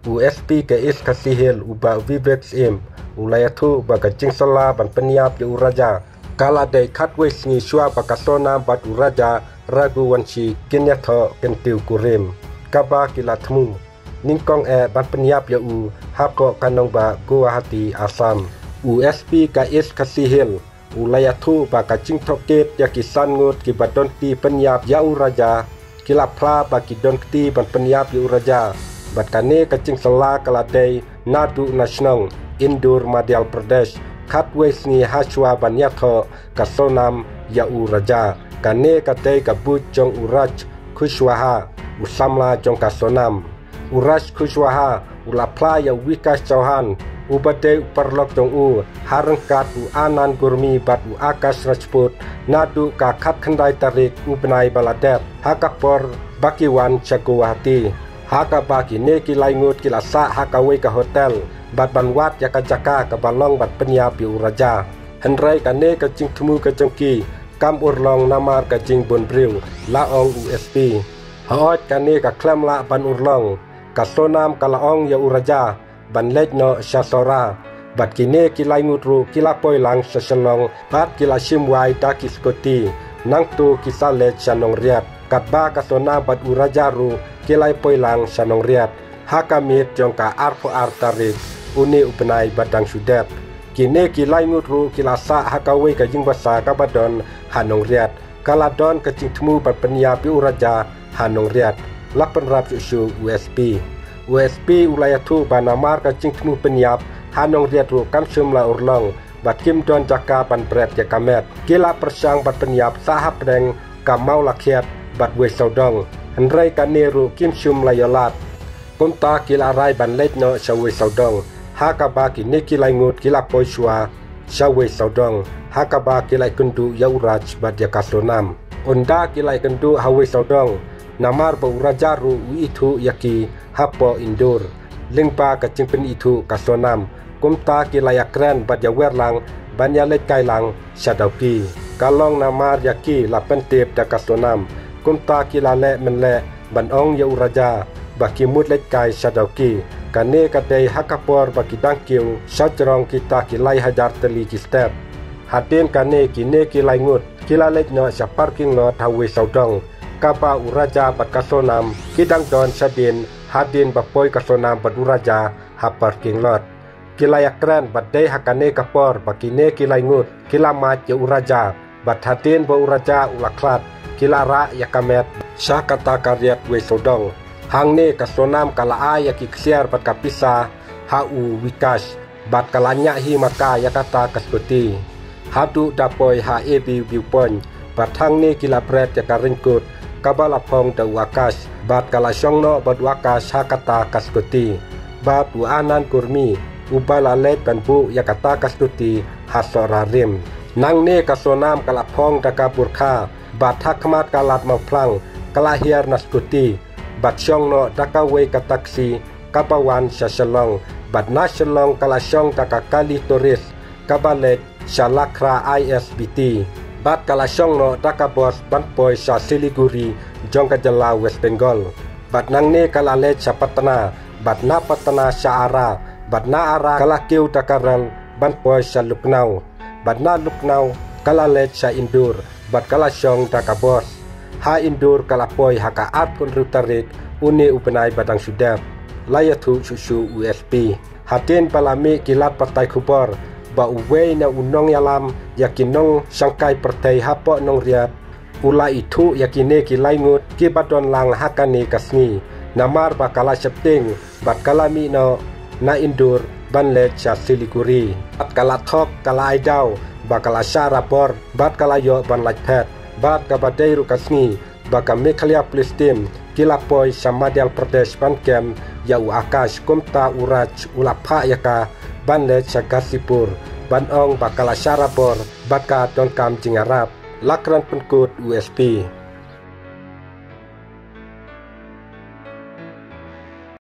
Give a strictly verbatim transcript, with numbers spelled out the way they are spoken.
U S P ka East Khasi Hills u Bah Vivek Syiem u la ïathuh ba ka jingsylla ban pynïap ïa u Raja ka la dei khatwei sngi shuwa ba ka Sonam bad u Raja Raghuvanshi kin ïathoh kyntiew kurim, kaba ki la thmu nyngkong eh ban pynïap ïa u hapoh ka nongbah Guwahati, Assam. U S P ka East Khasi Hills u la ïathuh ba ka jingtohkit ïa ki san ngut kiba don kti pynïap ïa u Raja ki la phla ba ki don kti ban pynïap ïa u Raja, bad kane ka jingsylla ka la dei naduh na shnong Indore, Madhya Pradesh, khatwei sngi ha shuwa ban ïathoh ka Sonam ïa u Raja. Kane ka dei ka buit jong u Raj Kushwaha, u samla jong ka Sonam. U Raj Kushwaha u la phla ïa u Vikash Chauhan, uba dei u paralok jong u, ha ryngkat u Anand Gurmi bad u Akash Rajput naduh ka khatkhyndai tarik u bnai ba la dep, ha ka por ba ki wan sha Guwahati, ha kaba kine ki lai ngut ki la sah ha kawei ka hotel bad ban wad ïa ka jaka kaba long ban pynïap ïa u Raja. Hynrei kane ka jingthmu ka jong ki kam urlong namar ka jingbun briew, la ong u S P. Hooid, kane ka khlem lah ban urlong. Ka Sonam ka la ong ïa u Raja ban leit noh sha Sohra, bad kine ki lai ngut ruh ki la poi lang sha Shillong bad ki la shim wai da ki skuti, nangta ki sa leit sha Nongriat. Katba ka Sonam bad u Raja ruh ki la poi lang sha Nongriat, ha ka miet jong ka arphew ar tarik une u bnai ba dang shu dep. Kine ki lai ngut ruh ki la sah ha kawei ka ïing basa kaba don ha Nongriat. Ka la don ka jingthmu ban pynïap ïa u Raja ha Nongriat, la pynrap shuh shuh u S P. U S P u la ïathuh ba namar ka jingthmu pynïap ha Nongriat ruh kam shym la urlong, bad kim don jaka ban bret ïa ka met. Ki la pyrshang ban pynïap sah hapdeng ka Mawlakhiat bad Wei Sawdong, hynrei kane ruh kim shym la ïoh lad. Kumta ki la rai ban leit noh sha Wei Sawdong, ha kaba kine ki lai ngut ki la poi shuwa sha Wei Sawdong, ha kaba ki la ïakynduh ïa u Raj bad ïa ka Sonam. Ynda ki la ïakynduh ha Wei Sawdong, namar ba u Raja ruh u ithuh ïa ki hapoh Indore lyngba ka jingpynithuh ka Sonam, kumta ki la ïakren bad ïawer lang ban ïaleit kai lang sha Dawki. Ka long namar ïa ki la pyntip da ka Sonam, kumta ki la leh mynleh ban ong ïa u Raja ba ki mut leit kai sha Dawki. Kane ka dei ha ka por ba ki dang kiew sha jrong kita ki lai hajar tylli ki step. Hadien kane kine ki lai ngut ki la leit noh sha parking lot ha Wei Sawdong, kaba u Raja bad ka Sonam ki dang don shadien, hadien ba poi ka Sonam bad u Raja ha parking lot. Ki la ïakren bad dei ha kane ka por ba kine ki lai ngut ki la mad ïa u Raja, bad hadien ba u Raja u la khlad, ki la rah ïa ka met sha kata ka riat Wei Sawdong. Hangne ka Sonam ka la ai ïa ki ksiar bad ka pisa ha u Vikash, bad ka la ñiah hi ma ka ïa kata ka skuti. Haduh da poi ha A B View Point, bad hangne ki la bret ïa ka raincoat kaba la phong da u Akash, bad ka la shong noh bad u Akash ha kata ka skuti. Bad u Anand Gurmi, uba la leit ban buh ïa kata ka skuti ha Sohra rim. Nangne ka Sonam ka la phong da ka burkha, bad ha khmat ka lad mawphlang ka la hiar na skuti, bad shong noh da kawei ka taxi kaba wan sha Shillong, bad na Shillong ka la shong da ka Kali Tourist kaba leit sha Lakra I S B T, bad ka la shong noh da ka bos ban poi sha Siliguri jong ka jylla West Bengal. Bad nangne ka la leit sha Patna, bad na Patna sha Ara, bad na Ara ka la kiew da ka rel ban poi sha Lucknow, bad na Lucknow ka la leit sha Indore, bad ka la shong da ka bos. Ha Indore ka la poi ha ka arphew hynriew tarik une u bnai ba dang shu dep, la ïathuh shuh shuh u S P. Hadien ba la mih ki lad pathai khubor ba uwei na u nongïalam ïa ki nongshangkai pyrthei hapoh Nongriat u la ithuh ïa kine ki lai ngut kiba don lang ha kane ka sngi, namar ba ka la sheptieng bad ka la mih noh na Indore ban leit sha Siliguri. Bad ka la thok, ka la ai daw ba ka la shah rabor, bad ka la ïoh ban lait phet. Bad kaba dei ruh ka sngi ba ka Meghalaya Police Team ki la poi sha Madhya Pradesh ban kem ïa u Akash, kumta u Raj u la phah ïa ka ban leit sha Ghazipur ban ong ba ka la shah rabor bad ka donkam jingïarap, la kren pynkut u S P.